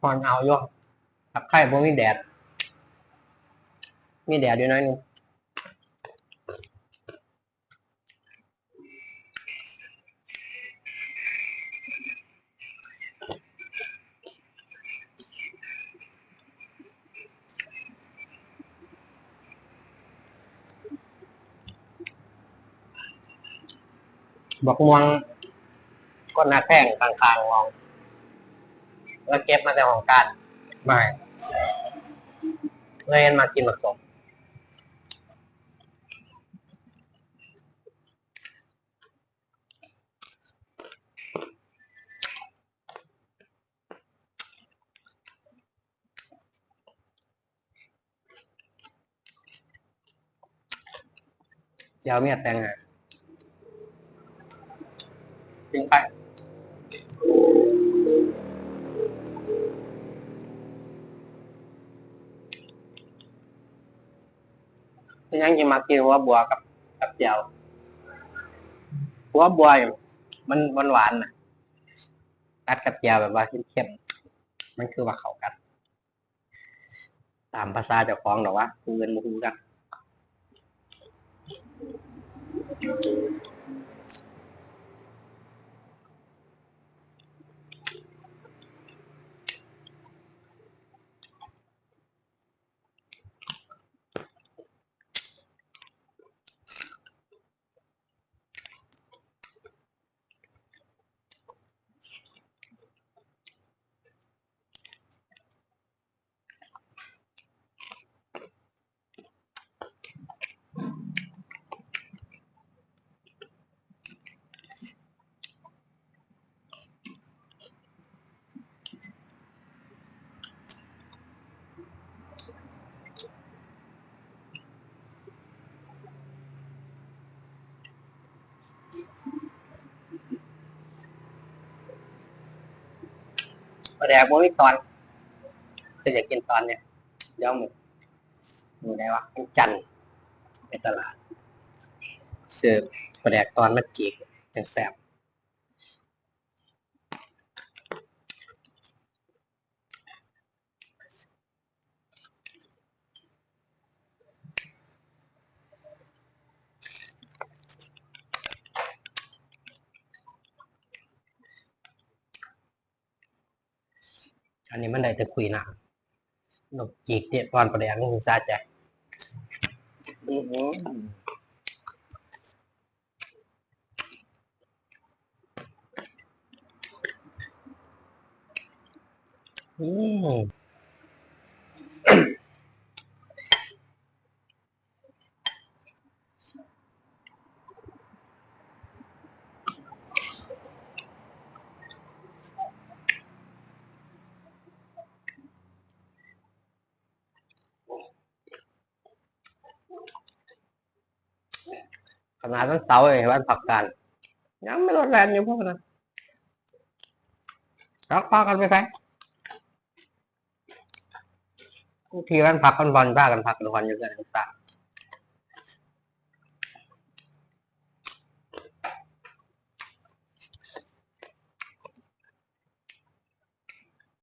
ຮ້ອນເອົາຢູ່ ຫາກໄຄບໍ່ມີແດດ ມີແດດຢູ່ໜ້ອຍໜຶ່ງ. ບັກມ່ວງ ຄົນຮັກແພງຂ້າງໆຫ້ອງ ລາວເກັບມາແຕ່ຫ້ອງການ ມາໃຫ້ ເລີຍເຫັນມາກິນບັກສົມ. ແຈ່ວເມຍແຕ່ງໃຫ້ ກິນໄຂ່ ເປັນຫຍັງຈຶ່ງມັກກິນຫົວບົວກັບ ກັບແຈ່ວ? ຫົວບົວນີ້ມັນຫວານໆນະ ກັດກັບແຈ່ວແບບວ່າເຄັມໆ ມັນຄືວ່າເຂົ້າກັນ. ຕາມພາສາເຈົ້າຂອງດອກວະ ຜູ້ອື່ນບໍ່ຮູ້ຈັກ. ປາແດກບໍ່ມີຕອນ ຄືຢາກກິນຕອນນີ້ ດຽວມື້ ມື້ໃດວະ ວັນຈັນ ໄປຕະຫຼາດ ຊື້ປາແດກຕອນມາຈີກ ຈັ່ງແຊບ. ອັນນີ້ມັນໄດ້ແຕ່ຄຸຍນະ ນົກຈີກເຕະຕອນປາແດກ ມັນສະໃຈ. ອື ອື. ຂະໜາດວັນເສົາເດ້ ວັນພັກການ ຍັງມີລົດແລ່ນຢູ່ພຸ້ນນະ ຈັກພາກັນໄປໃສ. ບາງທີວັນພັກວັນຜ່ອນ ພາກັນພັກກັນຜ່ອນຢູ່ເຮືອນຕ່າງ